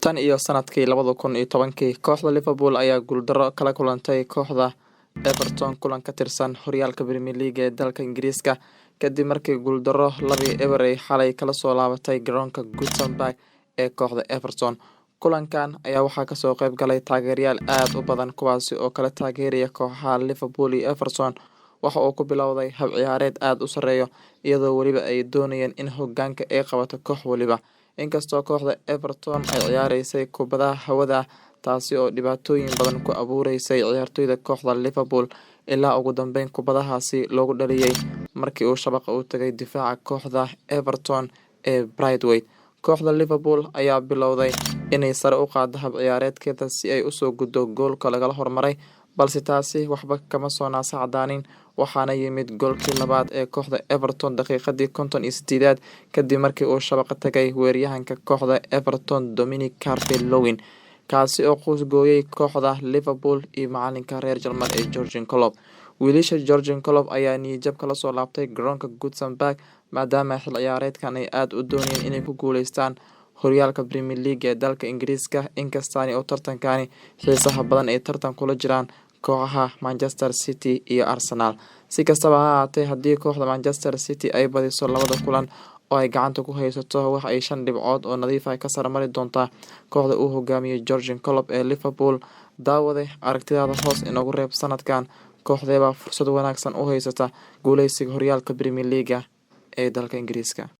Tan iyo sanadkii 2010-kii, kooxda Liverpool ayaa guuldarro kala kulantay kooxda Everton kulan ka tirsan horyaalka Premier League ee dalka Ingiriiska kadib markii guuldarro 2-0 ay xalay kala soo laabatay garoonka Goodison Park ee kooxda Everton. Kulankan ayaa waxaa kasoo qayb galay taageerayaal aad u badan, kuwaasi oo kala taageeraya kooxaha Liverpool iyo Everton. Waxa uu ku bilowday hab ciyaareed aad u sareeyo, iyadoo weliba ay doonayeen in hogaanka ay qabato koox waliba. Inkastoo kooxda Everton ay ciyaareysay kubadaha hawada, taasi oo dhibaatooyin badan ku abuureysay ciyaartoyda kooxda Liverpool, ilaa ugu dambeyn kubadahaasi loogu dhaliyay markii uu shabaqa u tagay difaaca kooxda Everton ee Braithwaite. Kooxda Liverpool ayaa bilowday inay sare u qaaddo hab ciyaareedkeeda si ay usoo guddo goolka lagala hormaray, balse taasi waxba kama soo naasa cadaanin, waxaana yimid goolkii labaad ee kooxda Everton daqiiqadii 58aad, kadib markii uu shabaqa tagay weeraryahanka kooxda Everton Dominic Calvert-Lewin, kaasi oo quus gooyay kooxda Liverpool iyo macalinka reer Jarmal ee Jurgen Klopp. Wiilasha Jurgen Klopp ayaa niyadjab kala soo laabtay garoonka Goodison Park, maadaama xil ciyaareedkan ay aad u doonayeen inay ku guuleystaan horyaalka Premier League ee dalka Ingiriiska, inkastaani oo tartankani xiisaha badan ay tartan kula jiraan kooxaha Manchester City iyo Arsenal. Si kastaba ha ahaatee, haddii kooxda Manchester City ay badiso labada kulan oo ay gacanta ku haysato, waxa ay 5 dhibcood oo nadiif ah ka sare mari doontaa kooxda uu hogaamiyo Jurgen Klopp ee Liverpool. Daawade, aragtidaada hoos inoogu reeb: sanadkan kooxdeebaa fursad wanaagsan u haysata guuleysiga horyaalka Premier League ee dalka Ingiriiska?